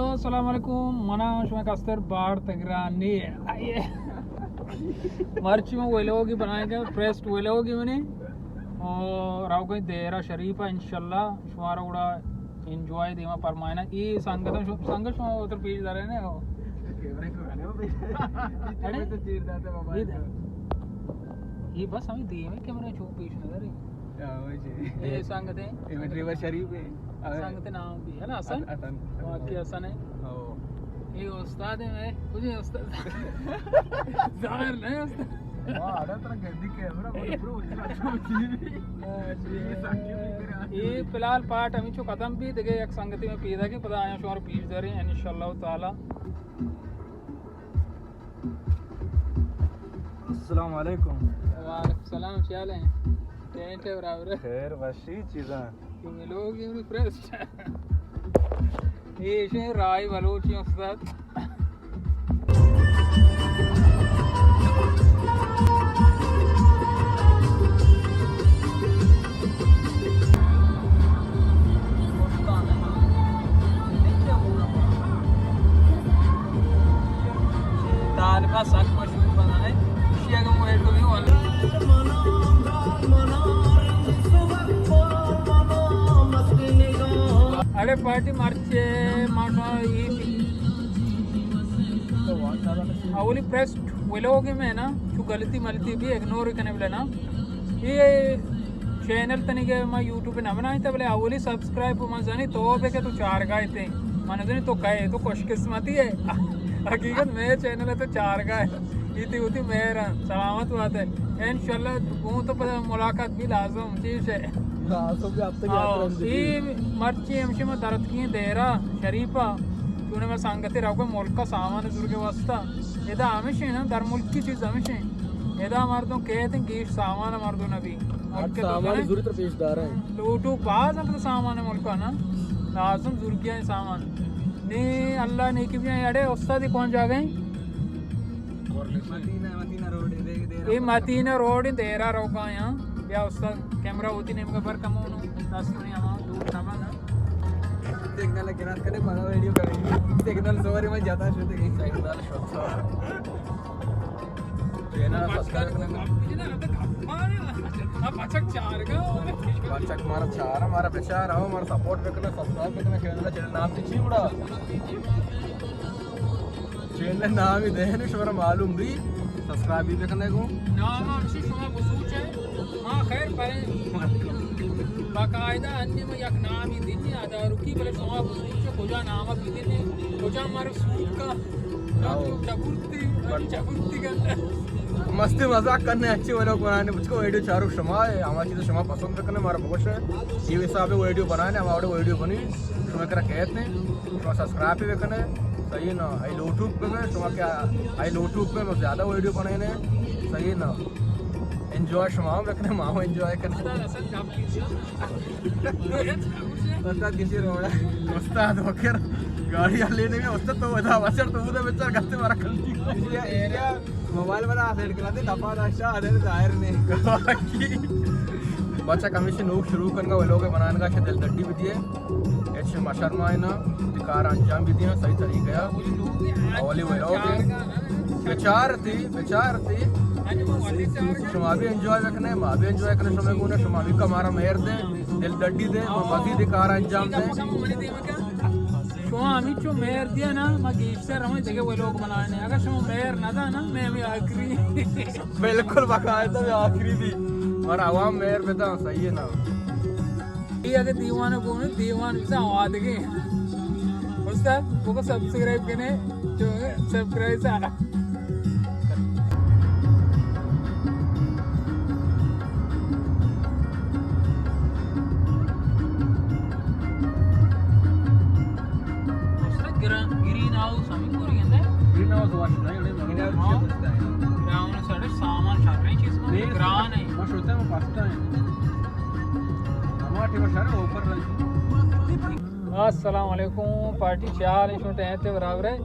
السلام علیکم، منا شما کستر بار تگرانی۔ مرچی من ویلوگی بنائیں گا، فرسٹ ویلوگی منی۔ اور راوگیں دیرہ شریف انشاءاللہ شمارا گڑا انجوائے دیما پرمائنا۔ ای سنگت شو-، سنگت شما اتر پیش دارے نے ہو۔ ای بس ہمیں دیمے کیمرہ چو پیش نظر ہے۔ اے سنگت ہیں۔ اے ڈرائیور شریف ہے۔ سنگت نام بھی ہے نا حسن؟ حسن۔ واقعی حسن ہے۔ اے استاد ہے، مجھے استاد ظاہر نہیں استاد۔ اے فی الحال پارٹ ہمیں چو ختم بھی، دیکھے یک سنگتی میں پیدا کی پتہ آیا شمار پیش داریں انشاءاللہ تعالی۔ السلام علیکم۔ وعلیکم السلام، چی حال ہیں؟ ٹینٹ ہے برابر ہے۔ خیر وشی چیزاں۔ تم لوگ ہی انہیں پریس۔ یہ شے رائی بلوچی استاد۔ طالبہ سک مشہور بنا ہے، اشی اگہ موبائل کو بھی واللہ۔ اڑے پارٹی مرچے ماشا یہ اولی پریس ویلوگ میں نا، چو غلطی ملتی بھی اگنور کنے بلے نا۔ یہ چینل تنی گئے ما یوٹیوب پہ نہ بنائیں تا، بلے اولی سبسکرائب من زنی تو بے کہ تو چارگاہ تے۔ من زنی تو کہے تو خوش قسمتی ہے۔ حقیقت میں چینل ہے تو چارگاہ ہے۔ یہ تی ہوتی مہر ہے۔ سلامت بات ہے۔ انشاءاللہ گوں تو پتہ ملاقات بھی لازم چیز ہے۔ لازم بھی آپ تک ہاں، یاد رہندی۔ یہ مرچی ہمشی میں درد کی دیرہ شریفہ۔ چونے میں سنگتی رہو ملک کا سامان زرگے واسطہ۔ ادا ہمیشہ نا، در ملکی چیز ہمیشہ۔ ادا مردم کہتے ہیں گیش سامان مردم نبی۔ ہر سامان زوری تر پیش دار ہیں۔ لوٹو باز ہم تو سامان ملک کا نا۔ لازم زرگیا سامان۔ نی اللہ نیکی بھی اڑے استاد کون جا گئے؟ مدینہ، مدینہ روڈ ہے، دے، دے اے مدینہ روڈ دیرا روگا یہاں۔ یا استاد کیمرہ ہوتی نہیں مگر بر کمونو۔ دس نہیں ہم دور نہ بنا۔ سگنل گرات کرے، مارا ویڈیو کرے۔ سگنل سوری میں جاتا شو تے۔ سگنل شو۔ چینل سبسکرائب کرنا۔ بچک مارا چارا، مارا بچار آؤ، مارا سپورٹ بکنا، سبسکرائب بکنا، چینل، چینل نام چی بڑا؟ چینل نام ہی دے نہیں، شمارا معلوم بھی، سبسکرائب بھی بکنے کو۔ نام ہمشی شما بسوچ ہے، ما خیر پریں۔ باقاعدہ انی ما یک نامی دینی ادارکی، بلے شما بسوچ ہے، کجا نام بھی دینی، کجا مارا سوٹ کا، آؤ۔ چبورتی، چبورتی گندہ۔ مستی مذاق کرنے اچھے ویڈیو بنانے، مجھ کو ویڈیو چارو شما ہے، ہماری چیز شما پسند کرنے، ہمارا بہت ہے۔ یہ حساب ہے ویڈیو بنانے، ہمارے ویڈیو بنی، شما کرا کہتے ہیں۔ شما سبسکرائب بھی بکنے، صحیح نا؟ آئی لوٹوب پہ میں، شما کیا آئی لوٹوب پہ میں زیادہ ویڈیو بنائے نے، صحیح نا؟ انجوائے شما ہم بکنے، ما ہم انجوائے کرنے۔ استاد کسی روڑا۔ استاد وکر گاڑی لینے میں استاد تو ودا بچر تو ودا بچر کرتے مارا کلتی۔ موبائل بنا سیٹ کلاتے دفعہ داشتا، ادھر ظاہر نہیں۔ بچہ کمیشن نوک شروع کنگا، وہ لوگ بنانگا، شدل دڈی بھی دیے۔ ہچ مشرمائے نا، وتی کار انجام بدیاں صحیح طریقہ ءَ۔ اولی ویلاگ ءَ بچار تی، بچار تی۔ شما بھی انجوائے بکنے، ما بھی انجوائے کنے شما گونے، شما بھی کمارا مہر دے، دل ڈڈی دے، ما مزید کار انجام دے۔ شما ہمینچو مہر دیا نا، ما گیشتر ہمیں دگہ ویلاگ بنائیں۔ اگر شما مہر نہ دا نا، میں ہمیں آخری۔ بالکل باقاعدہ میں آخری بھی۔ اور عوام مہر بدا، صحیح ہے نا؟ اے اگہ دیوان گون، دیوان بزاں آوادگیں۔ استاد، بگو سبسکرائب کنے، تو سبسکرائب سارا۔ استاد، گرین، گرین ہاؤس ہمیں کوری اندے؟ گرین ہاؤس واش نہیں، نہیں، گرین ہاؤس ہاں۔ گرین ہاؤس سارے سامان شریں چیز میں گران ہے۔ ما شوتا ہوں پاستا ہے۔ ہمارے ٹیم شہر اوپر رہی۔ السلام علیکم پارٹی، چے حال ایں؟ شما ٹہینتے برابر ئے؟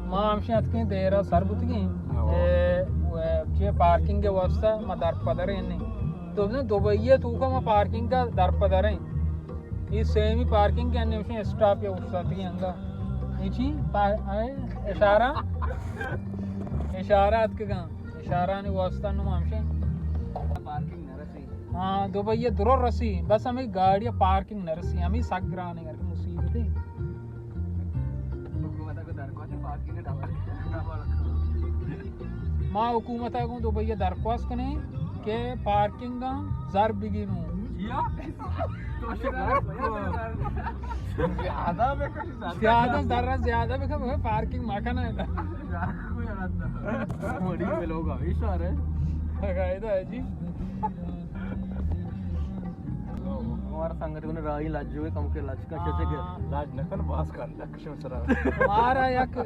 ما ہمشی اتکیں دیرا سر بوتگیں۔ ہاں۔ اے، اے، چے پارکنگ ءِ واسطہ ما در پدر ایں۔ تو بزن دبئی ءِ توکا ما پارکنگ ءَ در پدر ایں۔ اے سیمی پارکنگ ءَ ہمشی اسٹاپ یا اوشتاتگیں انگا۔ اے چی؟ پا-، اے اشارہ؟ اشارہ اتکگاں۔ اشارہ نے واسطہ نو ہمشے۔ پارکنگ نہ رسی۔ ہاں، دبئی درو رسی۔ بس ہمیں گاڑی پارکنگ نہ رسی۔ ہمیں سک گرانے کر کے مصیبت ہے۔ حکومت کو درخواست پارکنگ ڈبل۔ ما حکومت کو دبئی درخواست کنے کہ پارکنگ زر بگینو۔ یا؟ تو شکر۔ زیادہ بکن، زر زیادہ، زر زیادہ بکن، مگر پارکنگ مکن ہے۔ زر کو یاد نہ۔ بڑی میں لوگ آویش آ رہے۔ فائدہ ہے جی۔ ہمارا سنگت کو راہی لاج جو ہے، کم کے لاج کا شتے کے۔ لاج نہ کن، باز کن، لکشم سرا۔ ہمارا یک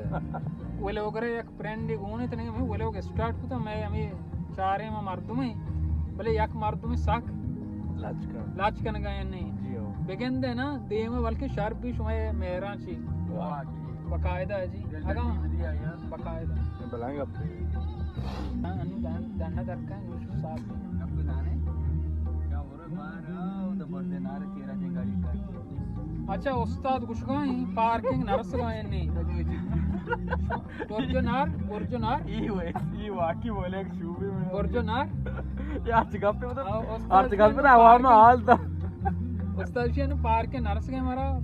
ولوگرے یک فرینڈ گون ات، نہ، ہمیں ولوگ اسٹارٹ کتا، میں ہمیں چاریں ما مردم ہیں، بلے یک مردم سک لچ کن۔ لچ کنگا یعنی۔ جی ہو۔ بگندے نا، دیم بلکہ شر بھی شما مہران چی۔ واہ۔ باقاعدہ ہے جی۔ دل اگاں دل دی آیا۔ باقاعدہ۔ بلائیں گپ۔ ہاں، انو دان-، دانا درکا، انو شو صاحب۔ گپ زانے؟ کیا ہو رہا ہے باہر؟ آؤ، تو بردے نارے تیرا دن گاڑی کا۔ اچھا، استاد گشگائیں، پارکنگ نرسگائیں نہیں۔ گرجو نار، گرجو نار۔ ای ہوئے، ای واقعی بولے ایک شوبے میں۔ گرجو نار۔ یہ آج گپ پہ مطلب، آؤ، استاد آج گپ پہ جی نا عوام پارکنگ حال تھا۔ استاد جی نے پارکنگ نرسگائیں ہمارا۔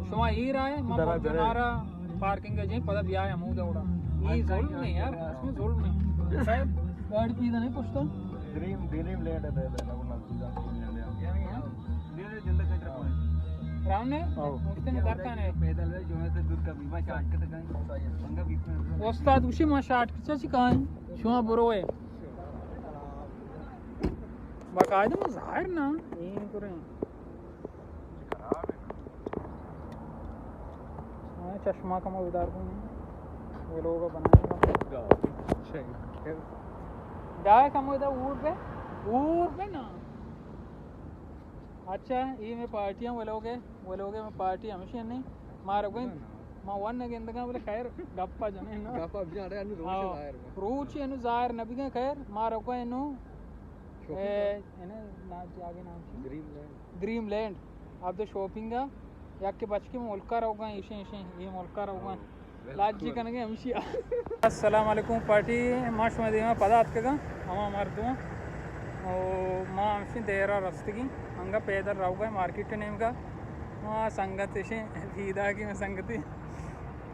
شما ای رائے، ما درا گرجو درا۔ نارا پارکنگ ہے جی، پدا بیا ہے ہمود اوڑا۔ یہ ظلم نہیں یار، اس میں ظلم نہیں۔ صاحب، گاڑی پیدا نہیں پوچھتا۔ ڈریم، ڈریم لینڈ ہے، بے، بے، نہ، نہ، نہ، ڈریم لینڈ ہے۔ رام نے؟ او۔ مفت میں درکان ہے۔ پیدل ہے، جو ہے تو دور کا بیمہ شارٹ کٹ کا ہے۔ استاد گوشی ما شارٹ کٹ چا چی کائیں؟ شما برو ہے۔ باقاعدہ ما ظاہر نا، این کریں۔ ہاں، چشمہ کمو ادار کو نہیں۔ وہ لوگ بنائے گا۔ جائے کمو ادھر اور پہ، اور پہ نا۔ اچھا، یہ میں پارٹیاں وہ لوگ ہے، وہ لوگ ہے میں پارٹی ہمیشہ نہیں۔ مارا کوئی، ما ون گندگا بولے خیر، گپا جنے نا۔ گپا بھی جانے، انو روچ ہاں، ظاہر میں۔ روچ انو ظاہر نبی گا خیر، مارا کوئی انو، شوقی اے، انہیں نا، جاگے نام چی؟ Greenland. Greenland. اب تو شاپنگ ءَ یک بچکے ملک ءَ روگاں، ایشیں، ایشیں، اے ملک ءَ روگاں۔ ہاں، بالکل۔ لاجی کنگے ہمشی۔ السلام علیکم پارٹی، ما شما دیما پدا اتکگاں، ہما مردم۔ او ما ہمشی دیرا رستگی، انگا پیدل روگا مارکیٹ نیمگا۔ ما سنگت ایشیں، دیدا کی میں سنگتی،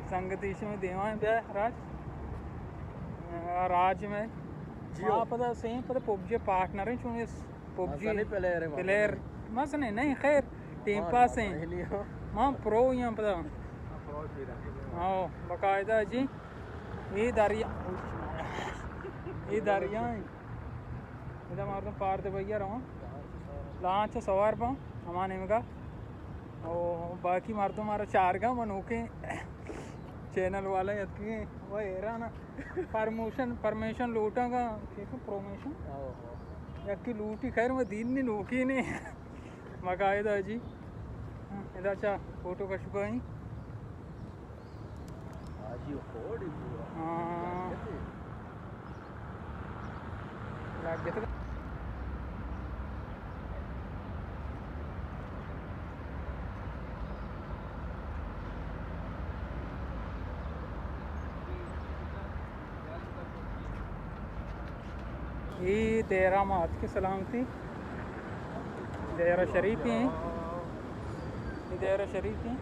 سنگتی ایشیں میں دیما بیا راج۔ آ، راج میں۔ جیو۔ ما پدا سیم پدا پبجی پارٹنر ہیں، چون اس پبجی مزنیں پلیئر ہیں، پلیئر مزنیں۔ مزنیں نہیں، خیر، ٹیم ہاں، پاس ہیں۔ مزنیں ہو۔ ما پرو ہی ہم پدا۔ ہاں، پرو پیدا۔ ہاں، باقاعدہ جی۔ یہ دریا، یہ دریا ہیں۔ ادا مردم پار دے بھیا رواں۔ لانچ سوار باں، ہما نیمگا۔ او باقی مردم مارا چارگا، من اوکے چینل والا یتکی وہ ایران پرموشن، پرمیشن لوٹاں گا، چیکو پرومیشن؟ او، او۔ یکی لوٹی، خیر، میں دین نہیں، نوکی نہیں۔ مقاعدہ جی۔ ادا چا فوٹو کشوکا ہی۔ آجی کوڑی بوا۔ ہاں۔ لگتے۔ اے دیرہ ما اتکیں سلامتی، دیرہ شریف ہیں، اے دیرہ شریف ہیں۔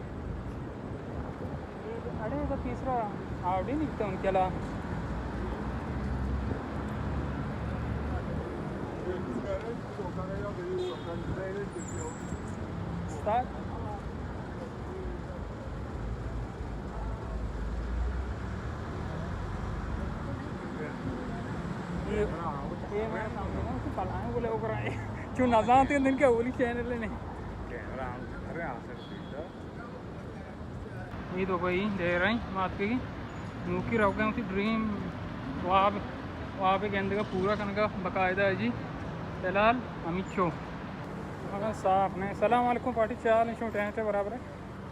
اڑے تو تیسرا آوڑی نہیں تو ان کے لا۔ استاد۔ اے، اے میں سمجھنا کہ پلائیں بولے اوپر آئے۔ چون نزانتے دن کے اولی چینل نے۔ اے تو بھائی دے رہے ہیں، بات کی نوکی روگا ہیں، اسی ڈریم، واب، واب گندگا پورا کنگا باقاعدہ ہے جی۔ فی الحال ہمیچو۔ مگر صاف نہیں۔ السلام علیکم پارٹی، چال ہیں، شو ٹینٹ ہے برابر ہے۔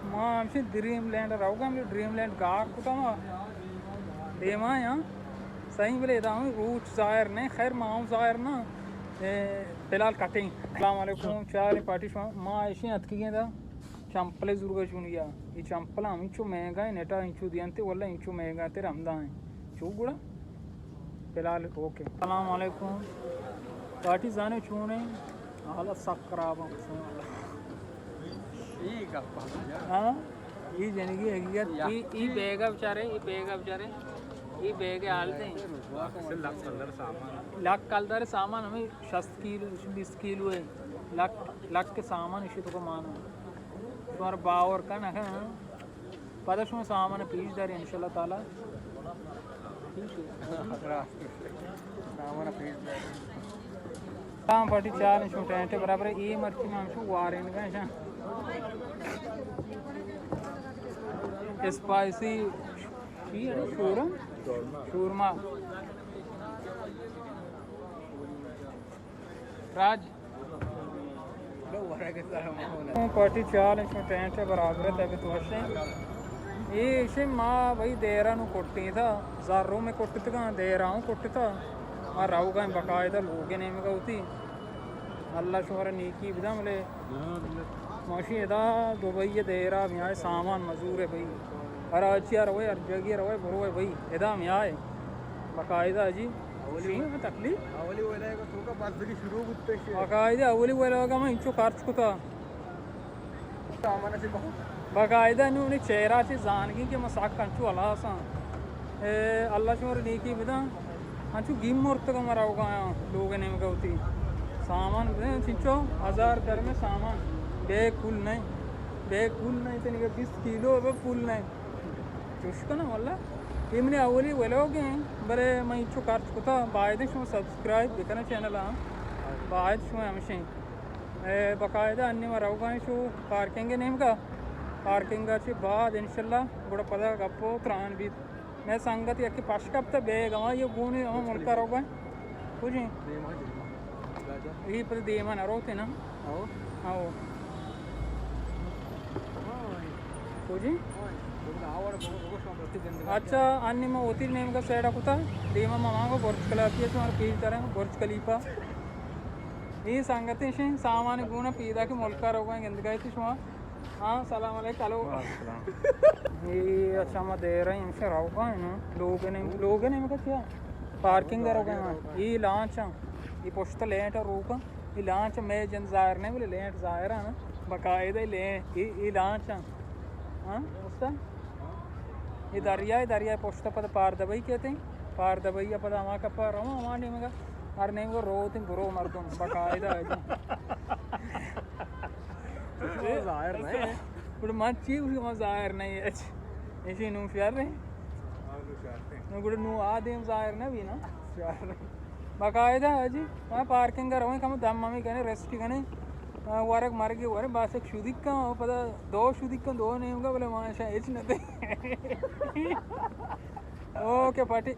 ما ہمشی ڈریم لینڈ روگا، ہمشی ڈریم لینڈ گار کتا ما دیما یا۔ صحیح بلے ادا ہم روچ ظاہر نہیں، خیر ما ہم ظاہر نہ۔ اے، فی الحال کٹیں۔ السلام علیکم، چال ہیں پارٹی شما، ما ایشی اتکگیں دا۔ چمپلے زورگا چونیا، اے چمپل ہمینچو مہنگا ایں، نیٹا انچو دیانتے، واللہ انچو مہنگا تے رمدا ایں۔ چو گڑا؟ فی الحال اوکے۔ السلام علیکم۔ پارٹی زانے چونے؟ حالت سک خراب ایں۔ ہاں؟ اے جنگی حقیقت، اے، اے بیگا بچارے، اے بیگا بچارے، اے بیگ حال دیں۔ لک کلدار سامان، ہمیں شست کیلو، بیست کیلو ایں۔ لک، لک سامان اشی توکا مانا۔ شمارا باور کن، اگاں پدا شما سامان پیش داری انشاءاللہ تعالی۔ ٹھیک ہے۔ سامان پیش داری۔ تام پارٹی چار انچو ٹینٹ برابر ایں۔ اے مرچی ما انچو وارینگا شاں۔ اسپائسی، چی اے؟ شورما؟ شورما۔ راج۔ پارٹی چال انچو ٹینٹ برابر ایں، تبت وشیں۔ اے ایشی ما بھئی دیرا نوں کٹیں تا، زارو میں کٹتگاں، دیرا ہوں کٹتا۔ ما روگا ایں باقاعدہ لوگے نیمگا ہوتی۔ اللہ شمارا نیکی بداں، بلے ماشی ادا دبئی دیرا میائے سامان مزور ایں بھئی۔ کراچی ءَ روئے، ہر جاگہ روئے، بروئے بھئی، ادا میائے۔ باقاعدہ جی۔ اولی شی تکلیف۔ اولی ویلاگ ءَ توکا بزگی شروع بوتش۔ باقاعدہ اولی ویلاگ ءَ ما انچو خرچ کتا۔ سامان چی بہت۔ باقاعدہ نوں نی چہرہ چی زانگی کہ ما سک انچو ہلاس آں۔ اے اللہ شمارا نیکی بداں۔ انچو گیم مرتگاں ما روگا آں لوگ نیمگا ہوتی۔ سامان بدیں چنچو ہزار درم سامان۔ بیگ پول نئیں۔ بیگ پول نئیں، تنیگا بیست کیلو بہ پول نئیں۔ چوش کناں واللہ۔ اے منی اولی ولاگ ایں، بلے من انچو خرچ کتا، باید شما سبسکرائب بکناں چینل ءَ۔ باید شما ہمشیں۔ اے، باقاعدہ انی ما روگا ایں شو پارکنگ نیمگا۔ پارکنگ چی بعد انشاءاللہ گڑا پدا گپ و تران بیت۔ مئے سنگت یکے پش کپتہ بیگ ہما، اے گونی ہما ملکا روگا ایں۔ کجیں؟ اے پدا دیما نہ روتے نا؟ او۔ او۔ کجیں؟ اچھا، انی ما ہوتی نیمگا سیڈا کتا، دیما ما مانگو برج خلیفہ، شمارا پیش داریں برج خلیفہ۔ اے سنگتیں شیں سامان گونا پیدا کہ ملکا روگا ایں، گندگا ایں شما۔ ہاں، سلام علیکم، ہلو۔ وعلیکم السلام۔ اے اچھا، ما دیرا ایں، ہمشہ روگا ایں نا۔ لوگ نے، لوگ نے مگا کیا؟ پارکنگ روگا ایں۔ اے لانچ ایں۔ اے پشت لینٹ روکا۔ اے لانچ مئے جند ظاہر نئیں، بلے لینٹ ظاہر ایں نا۔ باقاعدہ لینٹ، اے، اے لانچ ایں۔ ہاں، استاد؟ اے دریا، اے دریا پشت پد پار دبئی کیت ایں۔ پار دبئی پد ہما کپا رواں، ہما نیمگا۔ ہر نیمگا روت ایں، برو مردم، باقاعدہ ایں۔ ظاہر نئیں۔ گڑا من چی گوشی، ما ظاہر نئیں اچ۔ ایشی نوں شر ایں۔ نوں گڑا نوں آ دیم ظاہر نہ بی نا۔ شر۔ باقاعدہ جی، ما پارکنگ رویں، کم دم ہمیں کنے، ریسٹ کنے۔ آ، ورگ مرگی ورے، بس ایک شودی کن، او پدا دو شودی کن، دو نیمگا، بلے ما ایشاں ہچ نہ دے۔ Okay party.